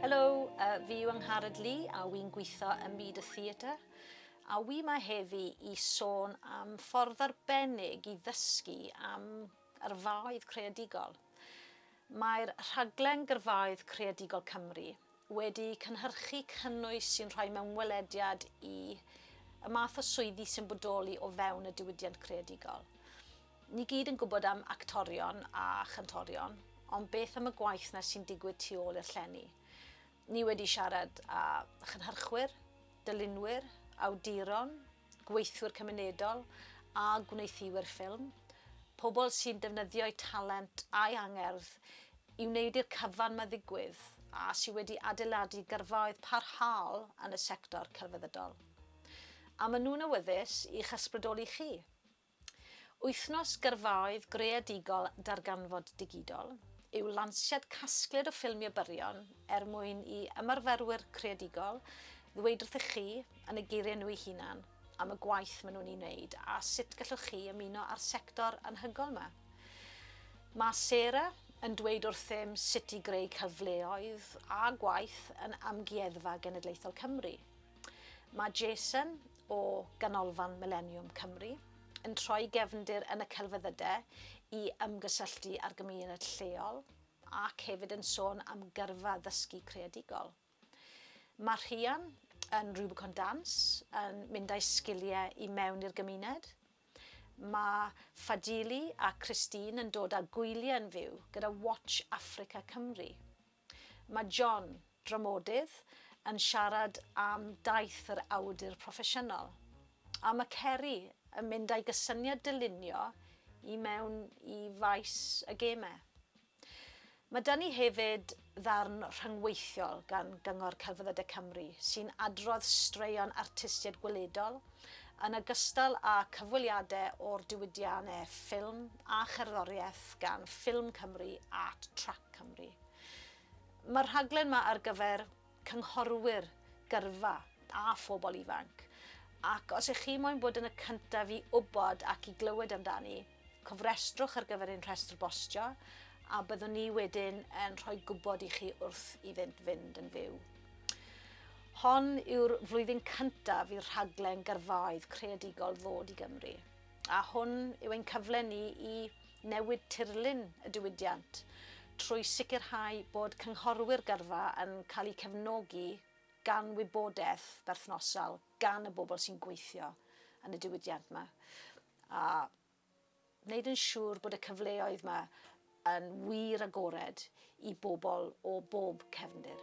Helo, uh, fi yw Angharad Lee a wy'n gweithio ym myd y theatr. A wi ma heddi i sôn am ffordd arbennig i ddysgu am yrfaoedd creadigol. Mae'r rhaglen Gyrfaoedd Creadigol Cymru wedi cynhyrchu cynnwys sy'n rhoi mewnwelediad i y math o swyddi sy'n bodoli o fewn y diwydiant creadigol. Ni gyd yn gwybod am actorion a chantorion, ond beth am y gwaith 'na sy'n digwydd tu ôl i'r llenni? Ni wedi siarad â chynhyrchwyr, dylunwyr, awduron, gweithwyr cymunedol a gwneuthurwyr ffilm, pobl sy'n defnyddio'u talent a'u angerdd i wneud i'r cyfan 'ma ddigwydd a sy wedi adeiladu gyrfaoedd parhaol yn y sector celfyddydol. A maen nhw'n awyddus i'ch ysbrydoli chi. Wythnos Gyrfaoedd Greadigol Darganfod Digidol yw lansiad casgliad o ffilmiau byrion er mwyn i ymarferwyr creadigol ddweud wrthych chi, yn y geiriau nhw eu hunan, am y gwaith maen nhw'n ei wneud a sut gallwch chi ymuno â'r sector anhygoel 'ma. Mae Sarah yn dweud wrthym sut i greu cyfleoedd a gwaith yn Amgueddfa Genedlaethol Cymru. Mae Jason o Ganolfan Mileniwm Cymru yn troi gefndir yn y celfyddydau i ymgysylltu â'r gymuned lleol ac hefyd yn sôn am gyrfa ddysgu creadigol. Mae Rhian yn Rubicon Dance yn mynd â'i sgiliau i mewn i'r gymuned. Mae Fadili a Christine yn dod â gwyliau yn fyw gyda Watch Africa Cymru. Mae John, dramodydd, yn siarad am daith yr awdur proffesiynol. A mae Ceri yn mynd â'i gysyniad dylunio i mewn i faes y gemau. Mae 'da ni hefyd ddarn rhyngweithiol gan Gyngor Celfyddydau Cymru sy'n adrodd straeon artistiaid gweledol, yn ogystal â cyfweliadau o'r diwydiannau ffilm a cherddoriaeth gan Ffilm Cymru Art Track Cymru. Mae'r rhaglen 'ma ar gyfer cynghorwyr gyrfa a phobl ifanc, ac os ych chi moyn bod yn y cyntaf i wybod ac i glywed amdani, cofrestrwch ar gyfer ein rhestr bostio a byddwn ni wedyn yn rhoi gwybod i chi wrth iddynt fynd yn fyw. Hon yw'r flwyddyn cyntaf i'r rhaglen gyrfaoedd creadigol ddod i Gymru. A hwn yw ein cyfle ni i newid tirlun y diwydiant trwy sicrhau bod cynghorwyr gyrfa yn cael eu cefnogi gan wybodaeth berthnasol gan y bobl sy'n gweithio yn y diwydiant 'ma. A wneud yn siŵr bod y cyfleoedd 'ma yn wir agored i bobl o bob cefndir.